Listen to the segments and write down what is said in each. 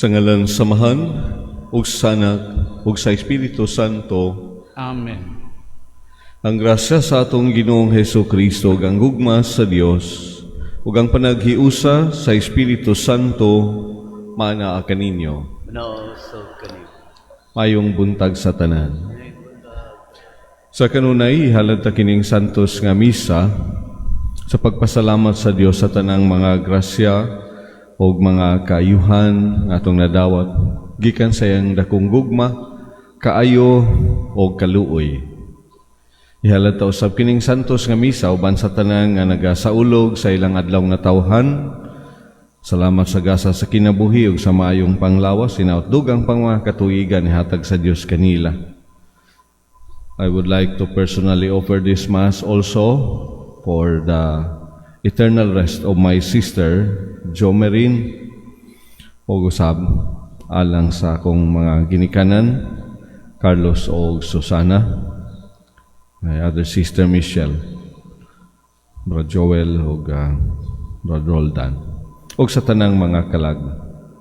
Sa ngalan sa Amahan, ug sa Anak, ug sa Espiritu Santo. Amen. Ang grasya sa atong Ginoong Heso Kristo ug ang gugma sa Dios ug ang panaghiusa sa Espiritu Santo maanaa kaninyo. Manausab kanimo. Mayong buntag sa tanan. Sa kanunay, ihalad ta kining santos nga misa sa pagpasalamat sa Dios sa tanang mga grasya ug mga kaayuhan nga atong nadawat gikan sa iyang dakong gugma, kaayo ug kaluoy. Ihalad ta usab kining santos nga misa uban sa tanan nga nagasaulog sa ilang adlaw nga tawhan. Salamat sa gasa sa kinabuhi ug sa maayong panglawas, hinaot dugang pang mga katuigan ihatag sa Dios kanila. I would like to personally offer this Mass also for the eternal rest of my sister, Jo Marin, ug usab alang sa akong mga ginikanan, Carlos og Susana, my other sister Michelle, Bro Joel ug Bro Roldan, ug sa tanang mga kalag,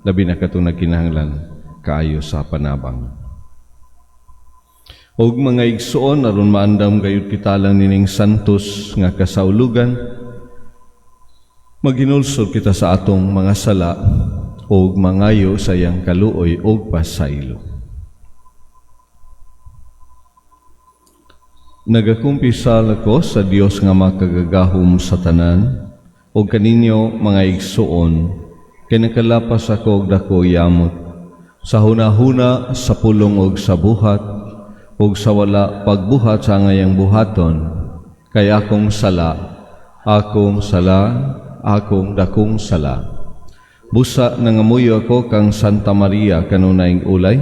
labi na katong nagkinahanglan kaayo sa panabang. Og mga igsuon, aron maandam gayud kita lang nining santos nga kasaulugan, maghinulsol kita sa atong mga sala ug mangayo sa iyang kaluoy ug pasaylo. Nagakumpisal ako sa Dios nga makagagahom sa tanan ug kaninyo mga igsuon, kay nakalapas ako og dako yamot sa hunahuna, sa pulong ug sa buhat, ug sa wala pagbuhat sa angayang buhaton, kay akong sala, akong sala, akong dakong sala. Busa nangamuyo ako kang Santa Maria kanunayng ulay,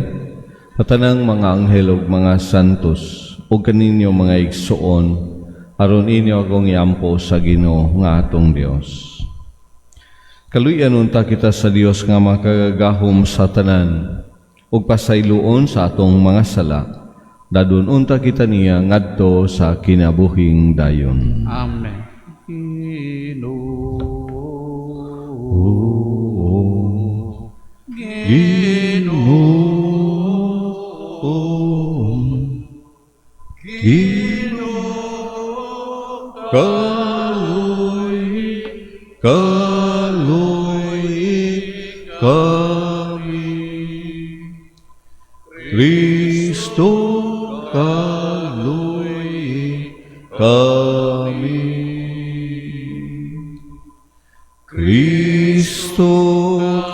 sa tanang mga anghel ug mga santos, ug kaninyo mga igsuon, aron inyo akong iampo sa Ginoo nga atong Dios. Kaluy-an unta kita sa Dios nga makagagahom sa tanan, ug pasayloon sa atong mga sala. Dadon unta kita niya ngadto sa kinabuhing dayon. Amen. Ginoo. Ginoo, Ginoo, kaluoy, kaluoy kami. Kristo, kaluoy kami. Kristo,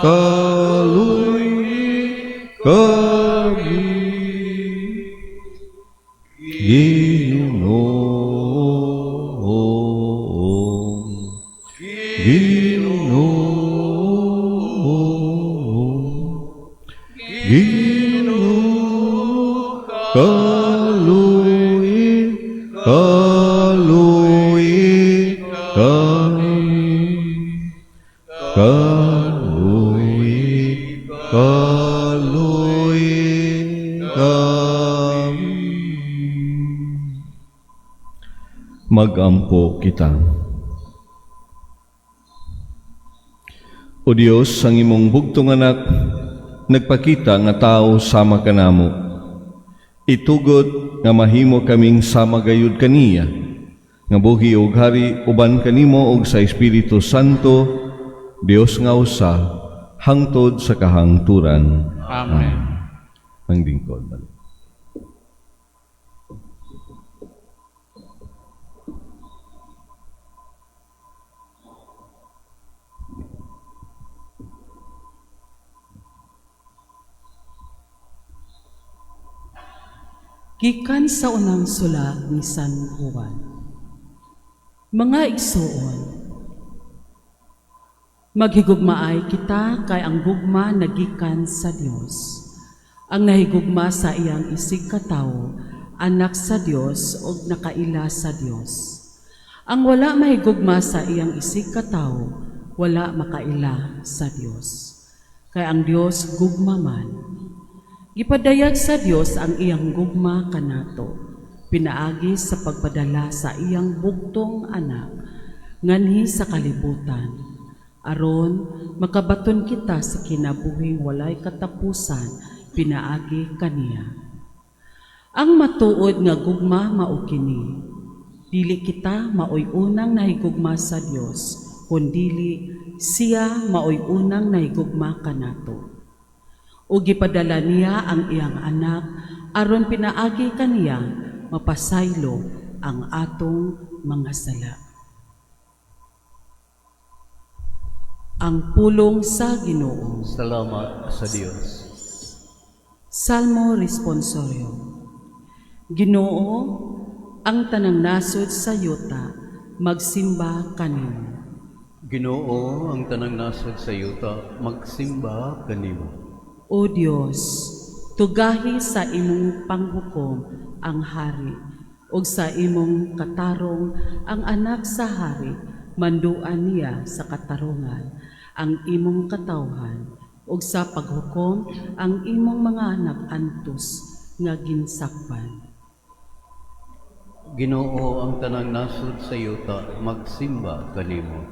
kaluoy kami. Ginoo, Ginoo, Ginoo, kaluoy, kaluoy kami. Kaluoy, kaluoy kami. Magampo kita. O Dios, ang imong bugtong anak, nagpakita nga tao sama kanamo. Itugot nga mahimo kaming sama gayud kaniya, nga buhi og hari uban kanimo og sa Espiritu Santo, Dios nga usa, hangtod sa kahangturan. Amen. Ang lingkod. Balik. Gikan sa unang sula ni San Juan. Mga igsuon, maghigugmaay kita kay ang gugma nagikan sa Dios. Ang nahigugma sa iyang isig katawo, anak sa Dios og nakaila sa Dios. Ang wala mahigugma sa iyang isig katawo, wala makaila sa Dios. Kay ang Dios gugma man. Gipadayag sa Dios ang iyang gugma kanato, pinaagi sa pagpadala sa iyang bugtong anak nganhi sa kalibutan, Aron makabaton kita sa kinabuhing walay katapusan pinaagi kaniya. Ang matuod nga gugma mao kini. Dili kita maoy unang nahigugma sa Dios, kundili siya maoy unang nahigugma kanato. Ug gipadala niya ang iyang anak aron pinaagi kaniya mapasaylo ang atong mga sala. Ang pulong sa Ginoo. Salamat sa Dios. Salmo Responsorio. Ginoo, ang tanang nasod sa yuta magsimba kanimo. Ginoo, ang tanang nasod sa yuta, magsimba kanimo. O Dios, tugahi sa imong panghukom ang hari ug sa imong katarong ang anak sa hari, manduan niya sa katarungan ang imong katawhan ug sa paghukom ang imong mga nag-antos nga ginsakpan. Ginoo, ang tanang nasod sa yuta, magsimba kanimo.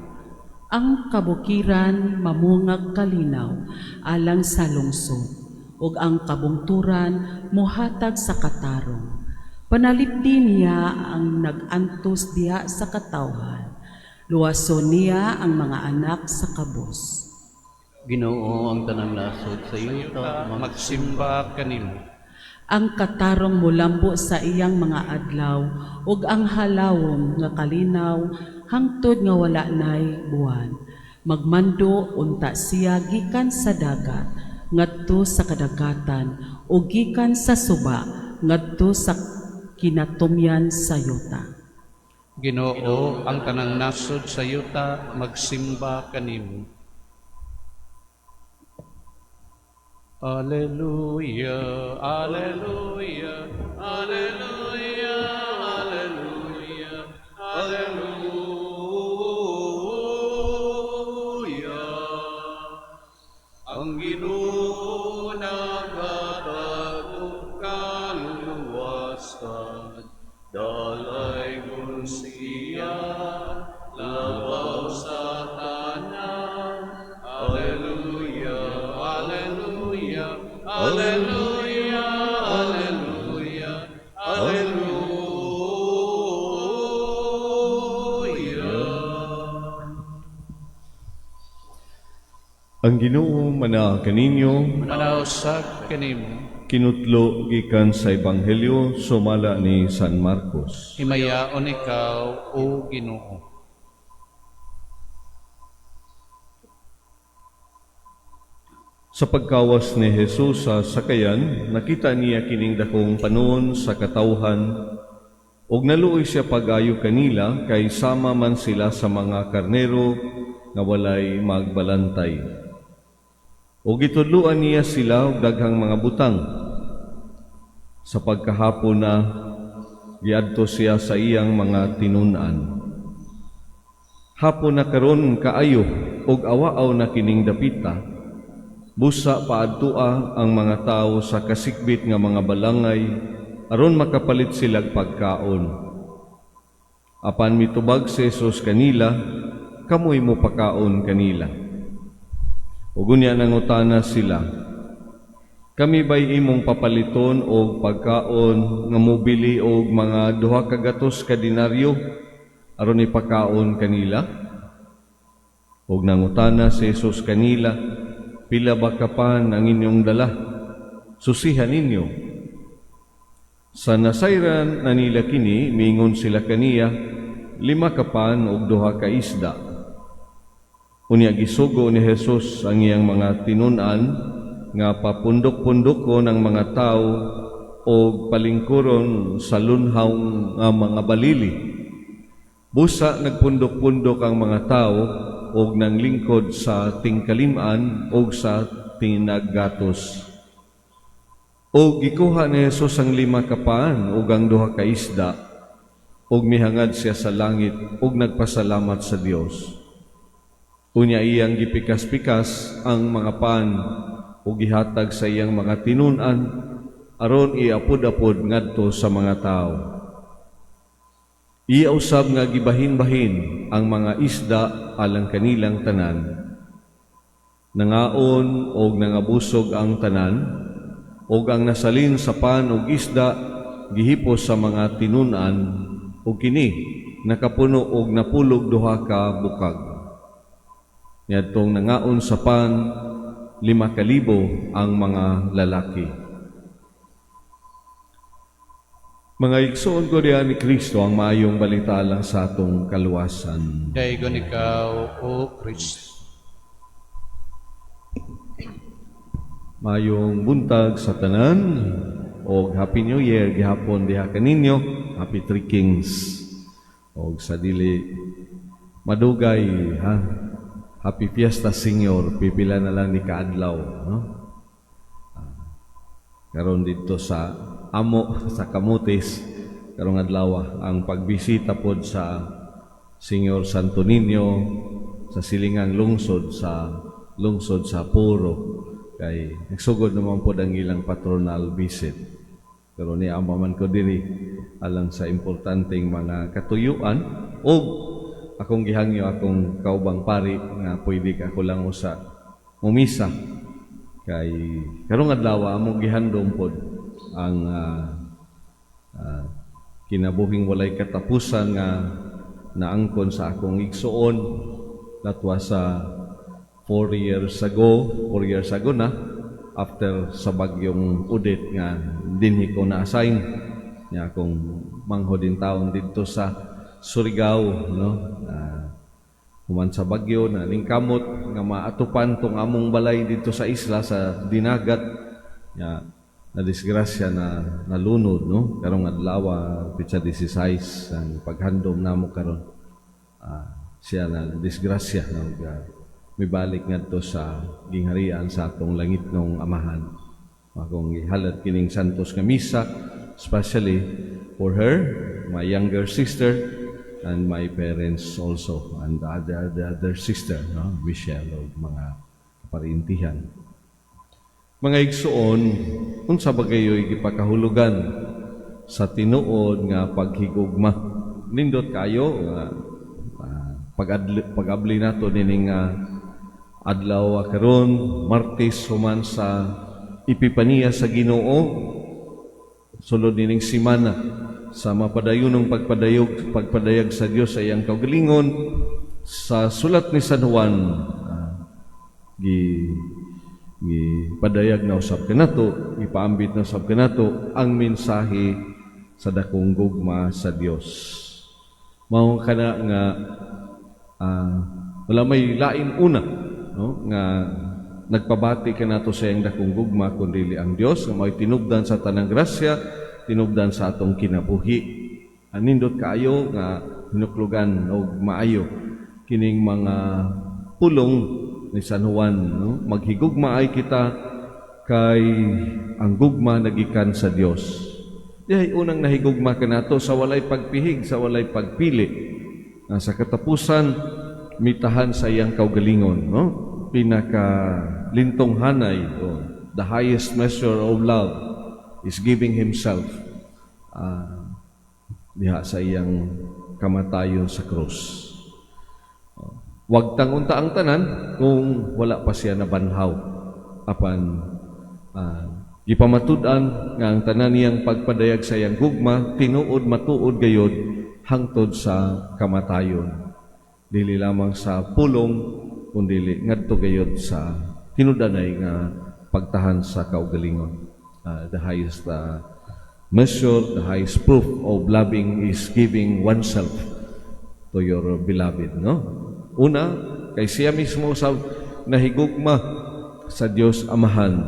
Ang kabukiran mamungag kalinaw alang sa lungsod ug ang kabungturan mohatag sa katarong. Panalipdi niya ang nag-antos diha sa katawhan. Luwason niya ang mga anak sa kabos. Ginoo, ang tanang nasod sa yuta, Magsimba kanimo. Ang katarong molambo sa iyang mga adlaw ug ang halawom nga kalinaw hangtod nga wala nay buwan. Magmando unta siya gikan sa dagat ngadto sa kadagatan ug gikan sa suba ngadto sa kinatumyan sa yuta. Ginoo, ang tanang nasod sa yuta, magsimba kanimo. Alleluia, alleluia, alleluia, alleluia, alleluia. Ang Ginoo naghatag og kaluwasan, dalaygon siya labaw sa tanan. Alleluia, alleluia, alleluia, alleluia, alleluia. Ang Ginoo manaa kaninyo, Manausag kanimo. Kinutlo gikan sa Ebanghelyo sumala ni San Marcos. Himayaon ikaw, O Ginoo. Sa pagkawas ni Jesus sa sakayan, nakita niya kining dakong panon sa katawhan ug naluoy siya pag-ayo kanila kay sama man sila sa mga karnero nga walay magbalantay. Ug gitudloan niya sila og daghang mga butang. Sa pagkahapon na giadto siya sa iyang mga tinun-an. Hapon na karon kaayo ug awaaw na kining dapita. Busa paadtua ang mga tawo sa kasikbit nga mga balangay aron makapalit silag pagkaon. Apan mitubag si Jesus kanila, kamoy mo pakaon kanila. Ug unya nangutana sila, kami ba'y imong papaliton og pagkaon nga mobili og mga 200 ka denaryo aron ipakaon kanila? Ug nangutana si Jesus kanila, pila ba kapan ang inyong dala? Susihan ninyo. Sa nasayran na nila kini, mingon sila kaniya, 5 ka pan ug 2 ka isda. Unya gisugo ni Jesus ang iyang mga tinun-an nga papundok-pundokon ang mga tawo og palingkuron sa lunhaw nga mga balili. Busa nagpundok-pundok ang mga tawo og nanglingkod sa tingkalim-an og sa tinaggatos. Og gikuha ni Jesus ang 5 ka pan ug ang 2 ka isda, ug mihangad siya sa langit ug nagpasalamat sa Dios. Unya iyang gipikas-pikas ang mga pan ug gihatag sa iyang mga tinun-an aron iapod-apod ngadto sa mga tawo. Iya usab nga gibahin-bahin ang mga isda alang kanilang tanan. Nangaon og nangabusog ang tanan, ug ang nasalin sa pan ug isda gihipos sa mga tinun-an, ug kini nakapuno og 92 ka bukag. Niadtong nangaon sa pan, 5,000 ang mga lalaki. Mga igsoon ko diha ni Kristo, ang maayong balita alang sa atong kaluwasan. Daygon ikaw, O Kristo. Maayong buntag sa tanan og Happy New Year gihapon diha kaninyo. Happy Three Kings. Og sa dili madugay, ha, Happy Fiesta Señor, pipila na lang ni kaadlaw, no? Karon didto sa amo sa Camotes karong adlaw ang pagbisita pod sa Señor Santo Niño sa silingang lungsod sa Puro, kay nagsugod naman pod ang ilang patronal visit. Pero niama man ko diri alang sa importanteng mga katuyuan og akong gihangyo akong kaubang pari nga pwede ka ako lang usa mumisa, kay karong adlaw among gihandom pod ang kinabuhing walay katapusan nga naangkon sa akong igsuon. That was 4 years ago na, after sa bagyong Odette nga dinhi ko na-assign niya akong manghod in taon didto sa Surigao, no? Human sa bagyo na ningkamot nga maatupan tong among balay didto sa isla sa Dinagat nga na disgrasya na nalunod, no? Karong adlaw, petsa 16, ang paghandom namo karon, siya na disgrasya, no, mibalik ngadto sa gingharian sa atong langitnong Amahan. Akong gihalad kining Santos nga Misa especially for her, my younger sister, and my parents also, and the other sister, no, Michelle, o mga kaparintihan. Mga igsuon, unsa ba gayoy gipakahulugan sa tinuod nga paghigugma? Nindot kayo nga pag-abli nato nining adlaw karon, Martes, human sa Epipaniya sa Ginoo, sulod nining simana sa mapadayunong pagpadayag sa Dios sa iyang kaugalingon. Sa sulat ni San Juan, gi gipadayag na usab kanato, gipaambit na usab kanato ang mensahe sa dakong gugma sa Dios. Mao kana nga wala may lain una, no, nga nagpabati kanato sa iyang dakong gugma kun dili ang Dios nga mao'y tinubdan sa tanang grasya, tinubdan sa atong kinabuhi. Anindot kaayo nga hinuklugan og maayo kining mga pulong ni San Juan, no? Maghigugma ay kita kay ang gugma nagikan sa Dios. Dihay unang nahigugma kanato sa walay pagpihig, sa walay pagpili. Na sa katapusan mitahan sa iyang kaugalingon, no? Pinaka lintong hanay, o the highest measure of love is giving himself diha sa iyang kamatayon sa krus. Wag tang unta ang tanan kung wala pa siya nabanhaw. Apan gipamatud-an nga ang tanan niyang pagpadayag sa iyang gugma tinuod, matuod gayod hangtod sa kamatayon. Dili lamang sa pulong kundili ngadto gayod sa tinudanay nga pagtahan sa kaugalingon. The highest measure, the highest proof of loving is giving oneself to your beloved, no? Una, kay siya mismo sa nahigugma sa Dios Amahan,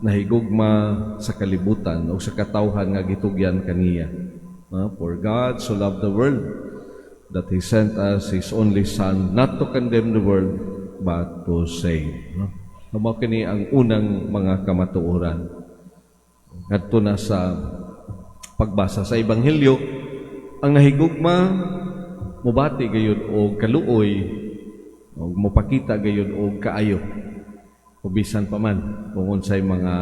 nahigugma sa kalibutan o sa katawhan nga gitugyan kaniya. For God so loved the world that He sent us His only Son, not to condemn the world, but to save. No? Mao kini ang unang mga kamatuoran. Ngadto na sa pagbasa sa Ebanghelyo, ang nahigugma mubati gayud og kaluoy og mopakita gayud og kaayo o bisan pa man kung unsay mga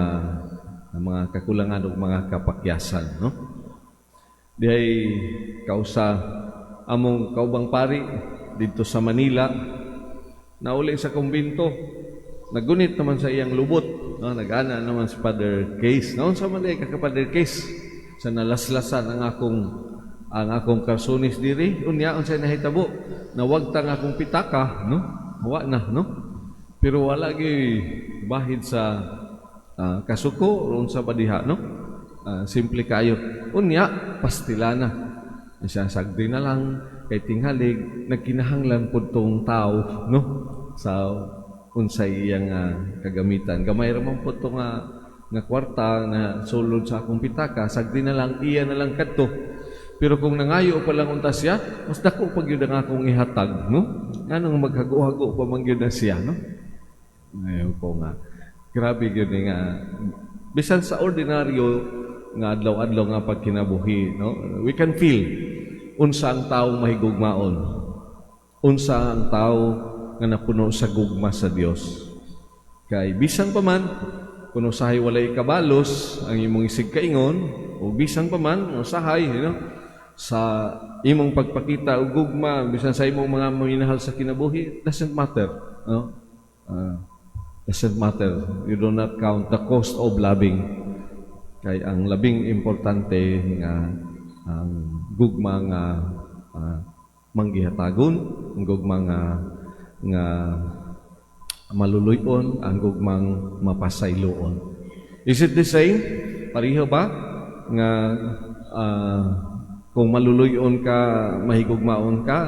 kakulangan ug mga kapakyasan, no? Dihay kausa among kaubang pari didto sa Manila, nauli sa kumbinto. Nagunit naman sa iyang lubot, no? Nagana naman si Father Case. No, unsa man ka, Father Case? Sa nalaslasan ang akong karsunis diri, unya unsay nahitabo? Nawagtang akong pitaka, no? Wa na, no? Pero wala gyud bahid sa kasuko o unsa ba diha, no? Simple kayo. Unya pastila na. Siya sagdi na lang kay tinghalig nagkinahanglan pud tong tao, no? Sa unsay iyang kagamitan. Gamay ra man pud tong nga kwarta na sulod sa akong pitaka, sagdi na lang, iya na lang kadto. Pero kung nangayo pa lang unta siya, mas dako pa gyud ang akong ihatag, no? Nganong maghago-hago pa man gyud na siya, no? Ngayon ko nga, grabe gyud ni nga bisan sa ordinaryo nga adlaw-adlaw nga pagkinabuhi, no? We can feel unsa ang taong mahigugmaon. Unsa ang tao nga napuno sa gugma sa Dios. Kay bisan pa man kung usahay walay kabalos ang imong isig kaingon o bisan pa man usahay, sa imong pagpakita og gugma bisan sa imong mga minahal sa kinabuhi, doesn't matter, no? Doesn't matter. You do not count the cost of loving, kay ang labing importante nga ang gugma nga manggihatagon, ang gugma nga maluluyon, ang gugmang mapasayloon. Is it the same? Pareho ba nga kung maluluyon ka, mahigugmaon ka?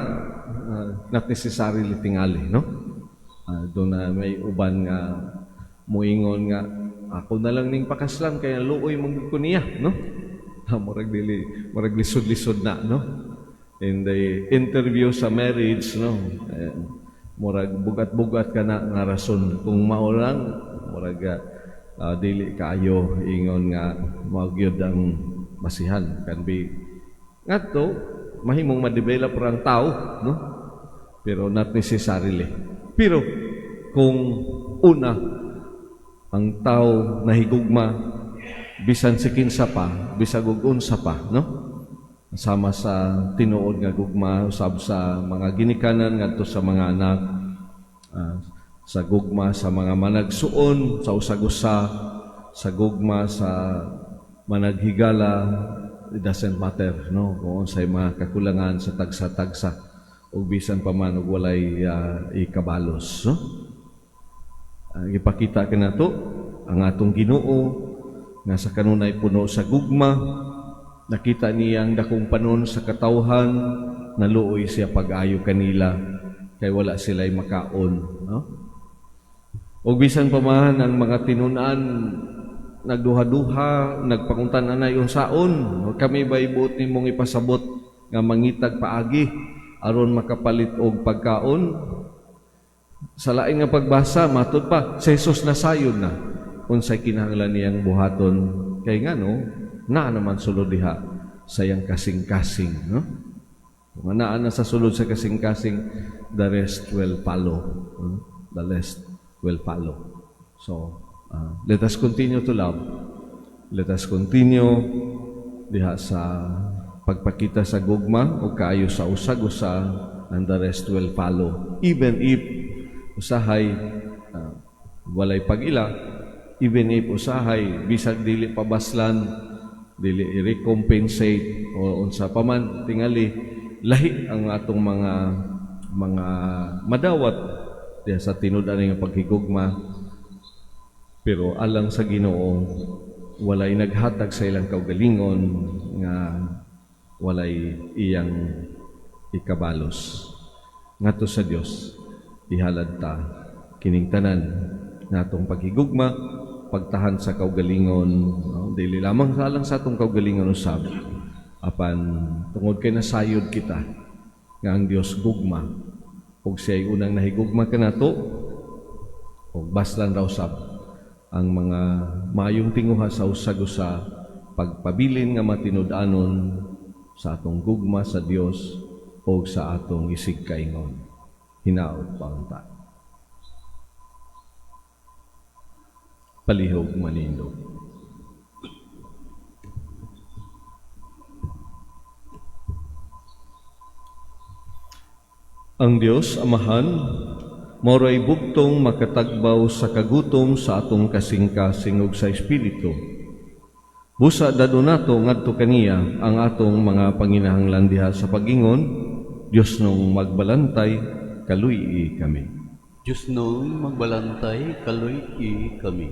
Not necessarily tingali, no? Doon na may uban nga muingon nga ako na lang ning pakaslan kaya luoy man gud ko niya, no? Murag dili, murag lisod-lisod na, no? In the interview sa marriage, no? Eh, murag bugat-bugat ka na nga rason kung mao lang, murag dili kaayo ingon nga mao gyud ang basihan. Can be ngadto mahimong ma-develop ra ang tao, no? Pero not necessarily. Pero kung una ang tao nahigugma bisan si kinsa pa, bisag og unsa pa, no? Sama sa tinuod nga gugma usab sa mga ginikanan ngadto sa mga anak, sa gugma sa mga managsuon sa usag-usa, sa gugma sa managhigala, it doesn't matter, no, kung unsay mga kakulangan sa tagsa-tagsa ug bisan pa man og walay ikabalos, no? Gipakita kanato ang atong Ginoo nga sa kanunay puno sa gugma. Nakita niya ang dakong panon sa katawhan, naluoy siya pag-ayo kanila kay wala sila'y makaon, no? Ug bisan pa man ang mga tinun-an nagduha-duha, nagpanguntan anay unsaon, kami ba'y buot nimong ipasabot nga mangitag paagi aron makapalit og pagkaon? Sa lain nga pagbasa, matud pa, si Jesus nasayod na unsay kinahanglan niyang buhaton, kay ngano naa naman sulod diha sa iyang kasing-kasing, no? Kung naa na sa sulod sa kasing-kasing, the rest will follow, no? The rest will follow. So let us continue to love. Let us continue diha sa pagpakita sa gugma o kaayo sa usag-usa, and the rest will follow. Even if usahay walay pag-ila, even if usahay bisag dili pabaslan, dili i-recompensate o unsa pa man, tingali lahi ang atong mga madawat diha sa tinud-an nga paghigugma. Pero alang sa Ginoo, walay naghatag sa ilang kaugalingon nga walay iyang ikabalos. Ngadto sa Dios, ihalad ta kining tanan natong paghigugma, pagtahan sa kaugalingon, no? Dili lamang sa alang sa atong kaugalingon usab, apan tungod kay nasayod kita nga ang Dios gugma ug siya'y unang nahigugma kanato, ug baslan ra usab ang mga maayong tinguha sa usag-usa, pagpabilin nga matinud-anon sa atong gugma sa Dios o sa atong isig kaingon. Hinaot pa unta. Palihog manindog. Ang Dios Amahan, Mao ray bugtong makatagbaw sa kagutom sa atong kasing-kasing ug sa espiritu. Busa dad-on nato ngadto kaniya ang atong mga panginahanglan diha sa pagingon, Dios nung magbalantay, kaluy-i kami. Diyos nung magbalantay, kaluy-i kami.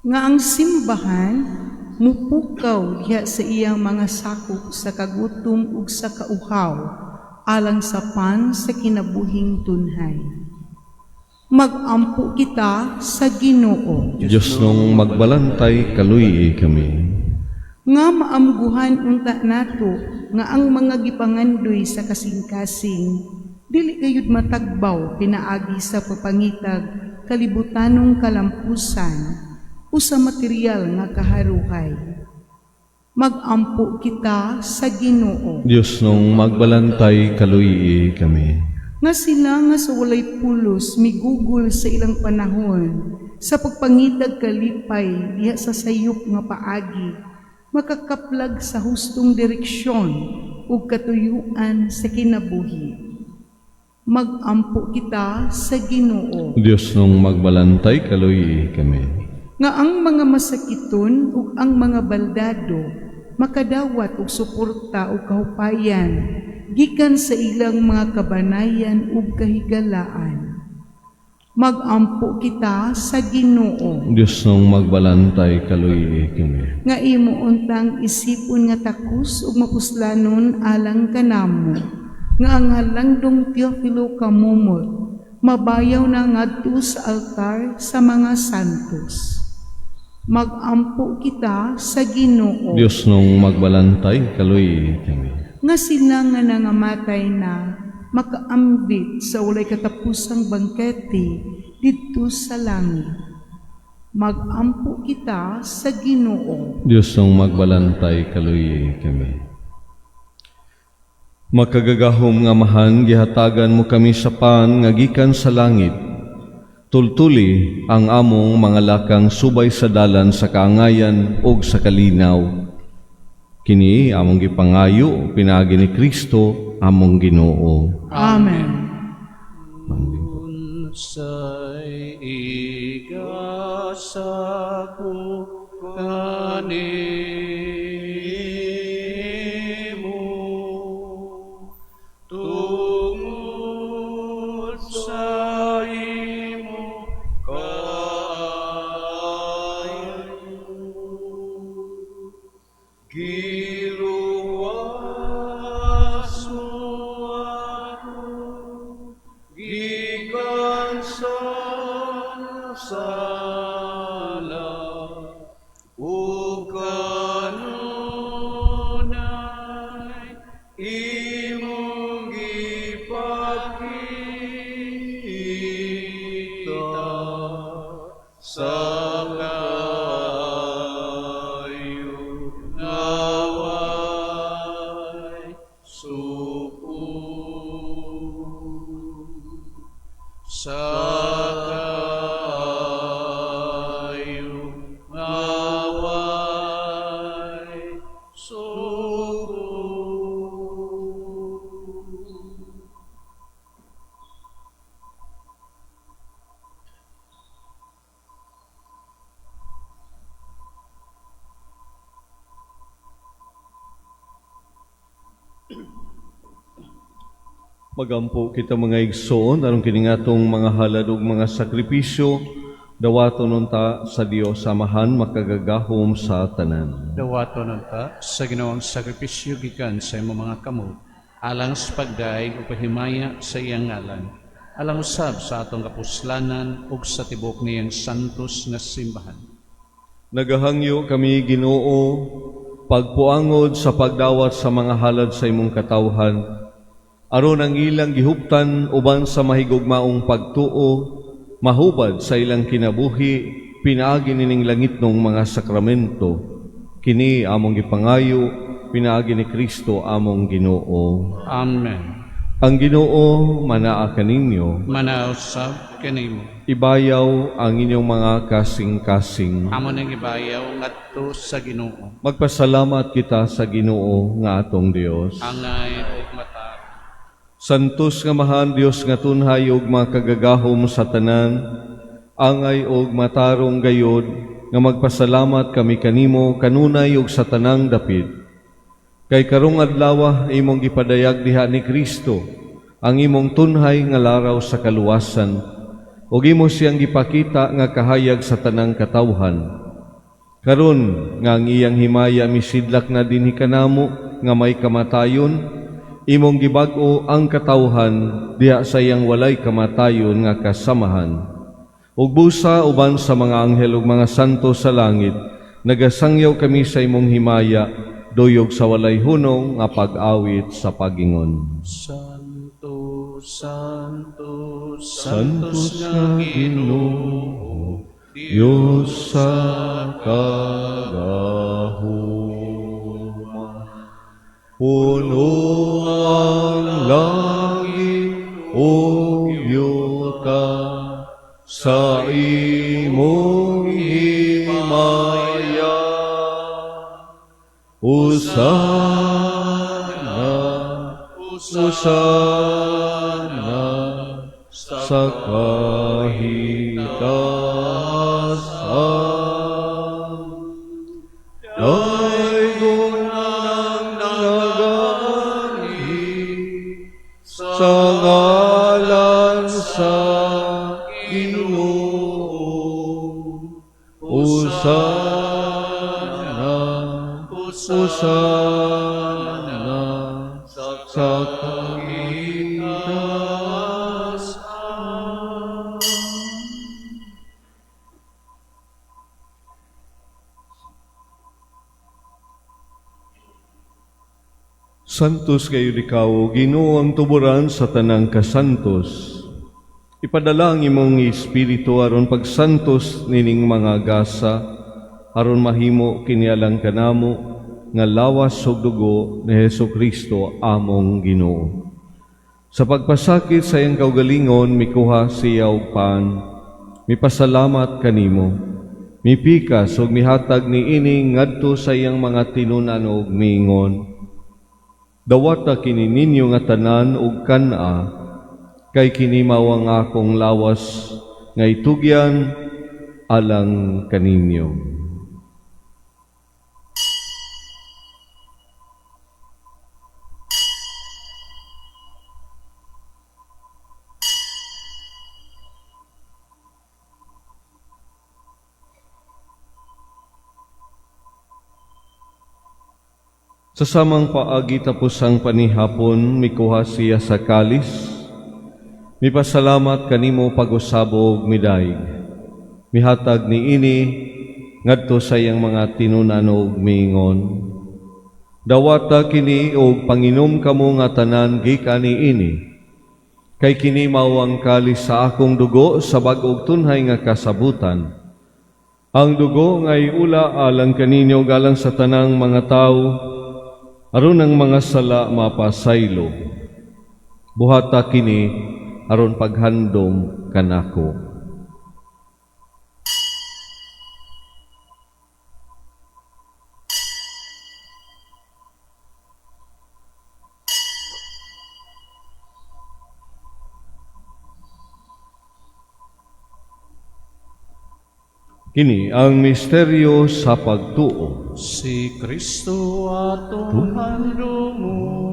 Nga ang simbahan mupukaw diha sa iyang mga sakop sa kagutom ug sa kauhaw alang sa pan sa kinabuhing tunhay. Magampo kita sa Ginoo. Diyos nung magbalantay, kaluy-i kami. Nga maamguhan unta nato nga ang mga gipangandoy sa kasing-kasing dili gayud matagbaw pinaagi sa pagpangitag kalibutanong kalampusan o sa material nga kaharuhay. Magampo kita sa Ginoo. Diyos nung magbalantay, kaluy-i kami. Nga sila nga sa walay pulos migugol sa ilang panahon sa pagpangitag kalipay diha sa sayop nga paagi, makakaplag sa hustong direksyon ug katuyuan sa kinabuhi. Magampo kita sa Ginoo. Diyos nung magbalantay, kaluy-i kami. Nga ang mga masakiton ug ang mga baldado makadawat og suporta ug kahupayan gikan sa ilang mga kabanayan ug kahigalaan. Magampo kita sa Ginoo. Diyos nung magbalantay, kaluy-i kami. Nga imo untang isipon nga takos ug mapuslanon alang kanamo, nga ang halangdong Teofilo kamumot mabayaw na ngadto sa altar sa mga santos. Magampo kita sa Ginoo. Diyos nung magbalantay, kaluy-i kami. Nga sila nga nangamatay na makaambit sa walay katapusang bangkete didto sa langit. Magampo kita sa Ginoo. Diyos nung magbalantay, kaluy-i kami. Makagagahom nga Amahan, gihatagan mo kami sa pan nga gikan sa langit. Tultuli ang among mga lakang subay sa dalan sa kaangayan ug sa kalinaw. Kini among gipangayo pinaagi ni Kristo among Ginoo. Amen. Unsay igasa ko kanimo tungod sa imo kaayo, giluwas mo ako gikan sa sala ug kanunay imong gipakita sa kaayo nga way suko, sa kaayo nga way suko. Magampo kita, mga igsoon, aron kini atong mga halad ug mga sakripisyo dawaton unta sa Dios Amahan makagagahom sa tanan. Dawaton unta sa Ginoo ang sakripisyo gikan sa imong mga kamot alang sa pagdayeg ug pahimaya sa iyang ngalan, alang usab sa atong kapuslanan ug sa tibuok niyang santos nga simbahan. Nagahangyo kami, Ginoo, pagpuangod sa pagdawat sa mga halad sa imong katawhan, aron ang ilang gihuptan uban sa mahigugmaong pagtuo mahubad sa ilang kinabuhi pinaagi nining langitnong mga sakramento. Kini among gipangayo pinaagi ni Kristo among Ginoo. Amen. Ang Ginoo manaa kaninyo. Manausab kanimo. Ibayaw ang inyong mga kasing-kasing. Amo nang ibayaw ngadto sa Ginoo. Magpasalamat kita sa Ginoo nga atong Dios. Angay ug matarong. Santos nga Amahan, Dios nga tunhay ug makagagahom sa tanan, angay og matarong gayod nga magpasalamat kami kanimo kanunay ug sa tanang dapit. Kay karong adlaw imong gipadayag diha ni Kristo ang imong tunhay nga laraw sa kaluwasan ug imo siyang gipakita nga kahayag sa tanang katawhan. Karon nga ang iyang himaya misidlak na dinhi kanamo nga may kamatayon, imong gibag-o ang katawhan diha sa iyang walay kamatayon nga kasamahan. Ug busa uban sa mga anghel ug mga santo sa langit, nagasangyaw kami sa imong himaya, duyog sa walay hunong nga pag-awit sa pagingon. Santo, Santo, Santos Santos nga nga Ginoo, Ginoo, Diyos sa kagahuma. Puno ang langit ug yuta sa imong himaya. Hosana, Hosana sa kahitasan. Daygon ang nagaanhi sa ngalan sa Ginoo. Hosana, Hosana sa kahitasan. Santos kayo ikaw, Ginoo ang tuburan sa tanang kasantos. Ipadala ang imong espiritu aron pagsantos nining mga gasa, aron mahimo kini alang kanamo nga lawas ug dugo ni Hesus Kristo among Ginoo. Sa pagpasakit sa iyang kaugalingon, mikuha siya og pan, mipasalamat kanimo, mipikas ug mihatag niini ngadto sa iyang mga tinun-an ug miingon: "Dawata kini ninyo nga tanan ug kan-a, kay kini mao ang akong lawas nga itugyan alang kaninyo." Sa samang paagi tapos ang panihapon, mikuha siya sa kalis, mipasalamat kanimo pag-usab ug midayeg. Mihatag niini ngadto sa iyang mga tinun-an ug miingon: "Dawata kini og panginom kamo nga tanan gikan niini. Kay kini mao ang kalis sa akong dugo sa bag-ong tunhay nga kasabutan. Ang dugo nga iula alang kaninyo ug alang sa tanang mga tawo, aron ang mga sala mapasaylo. Buhata kini aron paghandom kanako." Kini ang misteryo sa pagtuo. Si Kristo atong handumon,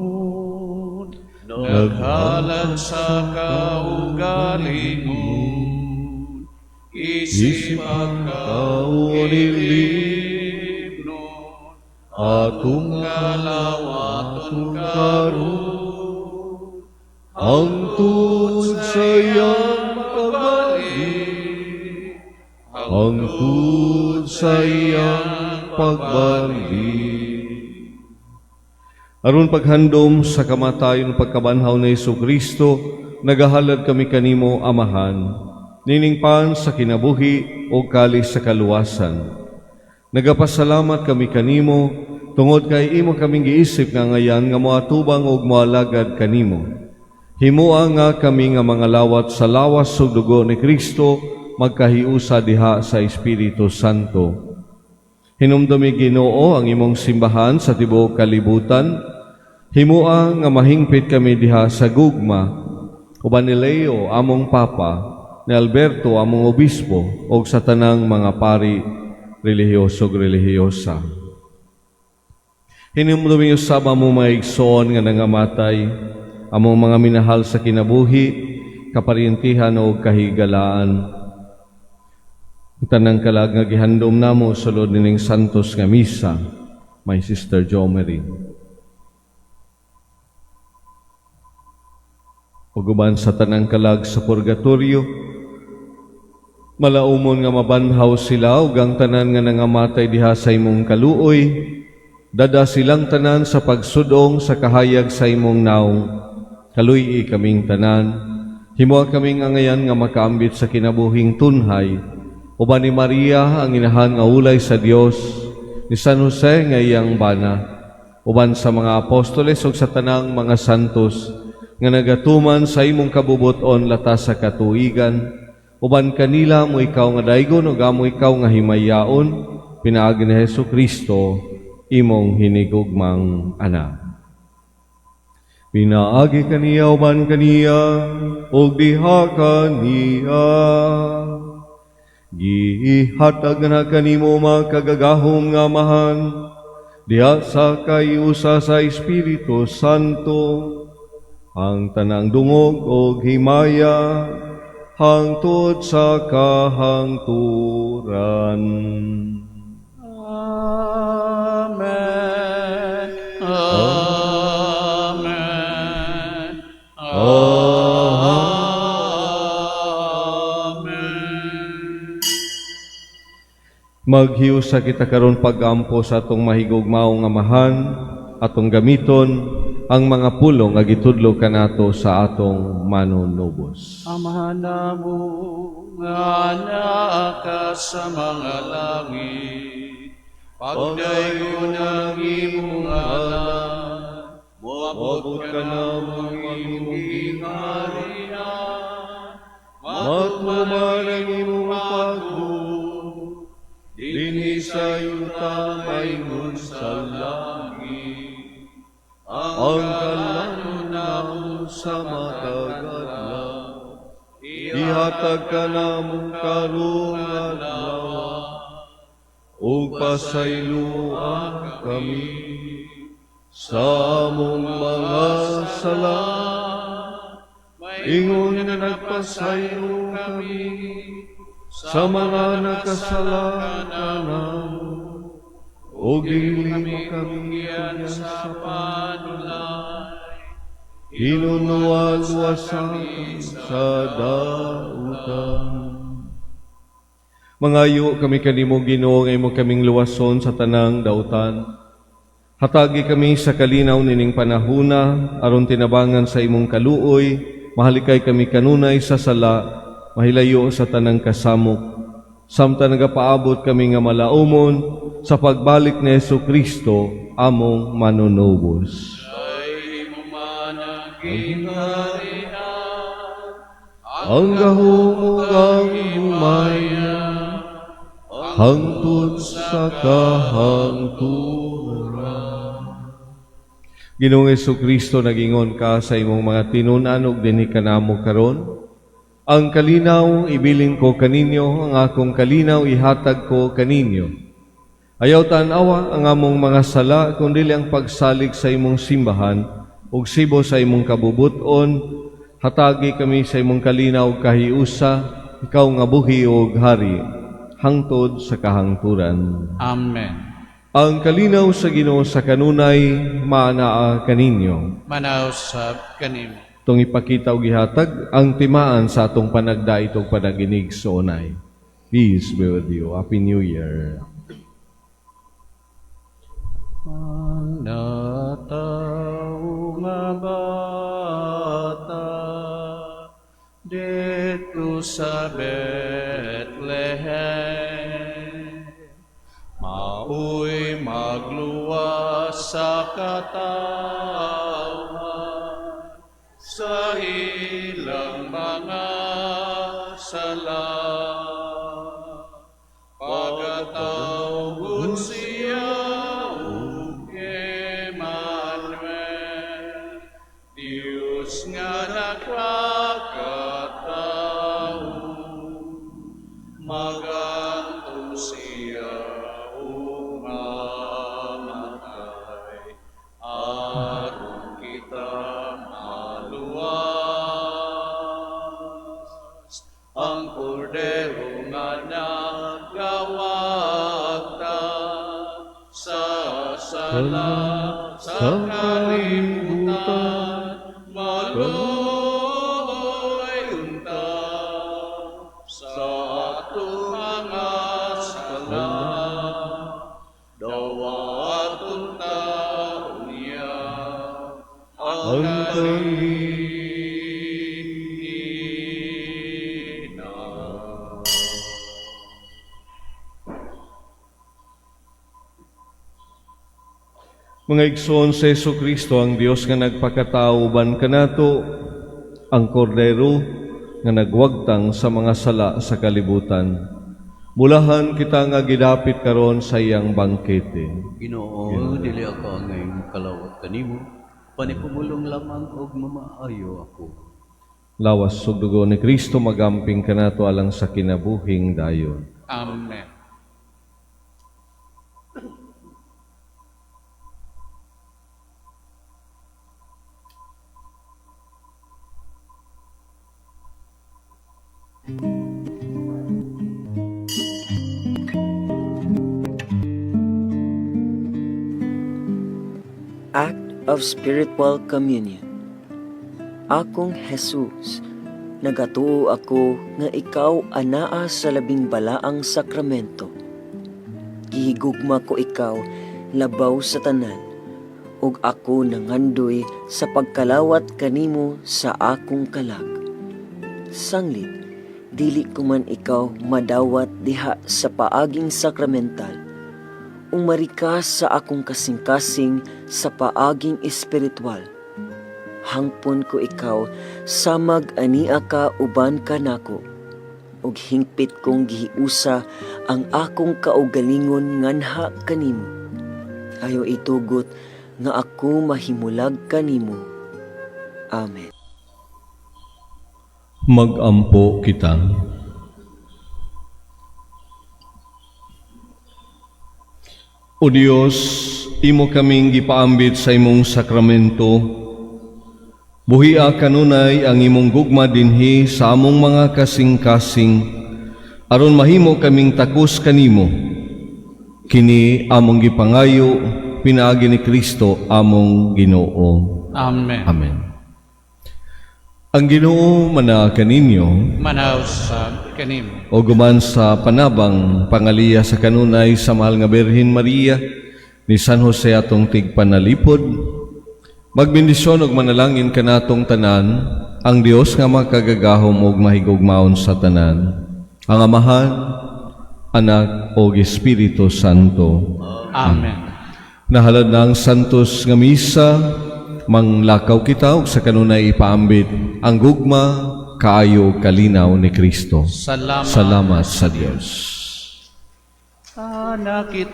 naghalad sa kaugalingon, isip pagkaulilibnon, atong kalawaton karon, hangtod sa iyang pagbalik, hangtod sa iyang pagbalik. Aron paghandom sa kamatayon pagkabanhaw ni Hesus Kristo, nagahalad kami kanimo, Amahan, nining pan sa kinabuhi o kalis sa kaluwasan. Nagapasalamat kami kanimo tungod kay imo kaming giisip nga ngayan nga moatubang ug moalagad kanimo. Himoa nga kami nga mga lawat sa lawas ug dugo ni Kristo magkahiusa diha sa Espiritu Santo. Hinumdumi, Ginoo, ang imong simbahan sa tibuok kalibutan. Himua nga mahingpit kami diha sa gugma uban ni Leo among Papa, ni Alberto among Obispo ug sa tanang mga pari, relihiyoso ug relihiyosa. Hinumdumi usab among mga igsoon nga nangamatay, among mga minahal sa kinabuhi, kaparyentihan o kahigalaan. Ang tanang kalag nga gihandom namo sa sulod nining santos nga misa, my sister Jo Marie. Ug uban sa tanang kalag sa purgatorio, malaumon nga mabanhaw sila ug ang tanan nga nangamatay diha sa imong kaluoy, dada silang tanan sa pagsudong sa kahayag sa imong naong. Kaluy-i kaming tanan, himoa kaming angayan nga makaambit sa kinabuhing tunhay, uban ni Maria ang inahan nga ulay sa Dios, ni San Jose nga iyang bana, uban sa mga apostoles ug sa tanang mga santos nga nagatuman sa imong kabubuton latas sa katuigan, uban kanila amo ikaw nga daygon ug amo ikaw nga himayaon, pinaagi ni Hesus Kristo, imong hinigugmang anak. Pinaagi kaniya, uban kaniya ug diha kaniya, gihatag na kanimo, makagagahom nga Amahan, diha sa kaiusa sa Espiritu Santo, ang tanang dungog og himaya hangtod sa kahangturan. Amen. Amen. Amen. Maghiusa kita karon pag-ampo sa atong mahigugmaong Amahan, atong gamiton ang mga pulong nga gitudlo kanato sa atong Manunubos. Amahan namo nga naa ka sa mga langit, pagdaygon ang imong ngalan, moabot kanamo ang imong gingharian, matuman ang imong pagbuot, dinhi sa yuta maingon sa langit. Ang kalan-on namo sa matag adlaw, ihatag kanamo karong adlaw, ug pasayloa kami sa among mga sala, ingon nga nagpasaylo kami sa mga nakasala kanamo, ug dili mo kami tugyan sa panulay. Hinunua luwasa kami sa dautan. Mangayo kami kanimo, Ginoo, nga imo kaming luwason sa tanang dautan. Hatagi kami sa kalinaw nining panahuna aron tinabangan sa imong kaluoy, mahalikay kami kanunay sa sala, mahilayo sa tanang kasamok. Samtang nagapaabot kami nga malaumon sa pagbalik ni Hesus Kristo, among Manunubos. Kay imo man ang gingharian, ang gahom ug ang himaya, hangtod sa kahangturan. Ginoong Kristo, nagingon ka sa imong mga tinun-an ug dinhi kanamo karon. Ang kalinaw ibilin ko kaninyo, ang akong kalinaw ihatag ko kaninyo. Ayaw tan-awa ang among mga sala, kundi ang pagsalig sa imong simbahan ug sibo sa imong kabubuton, hatagi kami sa imong kalinaw ug kahiusa, ikaw nga buhi ug hari hangtod sa kahangturan. Amen. Ang kalinaw sa Ginoo sa kanunay maanaa kaninyo. Manaw sab kanimo. Atong ipakita og ihatag ang timaan sa atong panagdait ug panaginig soonay. Peace be with you. Happy New Year. Ang natawo nga bata didto sa Bethlehem, maoy magluwas sa katawhan sa ilang mga sala. Pagatawgon siya og Emmanuel. Nagkanto siya ug mamatay aron kita maluwas. Ang kordero nga nagawagtang sa sala sa kalibutan, maluoy unta sa atong mga sala, dawaton ta unya ang karina. Mga igsoon sa Hesus Kristo, ang Dios nga nagpakatao uban kanato, ang kordero nga nagwagtang sa mga sala sa kalibutan. Bulahan kita nga gidapit karon sa iyang bangkete. Ginoo, dili ako angay kalawat kanimo. Panipumulong lamang og mamaayo ako. Lawas ug dugo ni Kristo magamping kanato alang sa kinabuhing dayon. Amen. Act of Spiritual Communion. Akong Jesus, nagatuo ako nga ikaw anaa sa labing balaang sakramento. Gihigugma ko ikaw labaw sa tanan, ug ako nangandoy sa pagkalawat kanimo sa akong kalag. Sanglit, dili ko man ikaw madawat diha sa paaging sakramental, umari ka sa akong kasing-kasing sa paaging espiritual. Hangpon ko ikaw samag ania ka uban kanako, ug hingpit kong gihiusa ang akong kaugalingon nganha kanimo. Ayo itugot nga ako mahimulag kanimo. Amen. Magampo kita. O Dios, imo kaming gipaambit sa imong sakramento. Buhia kanunay ang imong gugma dinhi sa among mga kasing-kasing, aron mahimo kaming takos kanimo. Kini among gipangayo pinaagi ni Kristo among Ginoo. Amen. Amen. Ang Ginoo manaa kaninyo. Manaw sa kanimo. Ug human sa panabang pangaliya sa kanunay sa mahal nga Birhen Maria ni San Jose atong tigpanalipod, magbendisyon ug manalangin kanatong tanan ang Dios nga makagagahom ug mahigugmaon sa tanan, ang Amahan, Anak ug Espiritu Santo. Amen. Nahalad na ang Santos nga Misa, manglakaw kita ug sa kanunay ipaambit ang gugma, kaayo ug kalinaw ni Kristo. Salamat. Salamat sa Dios. Nakita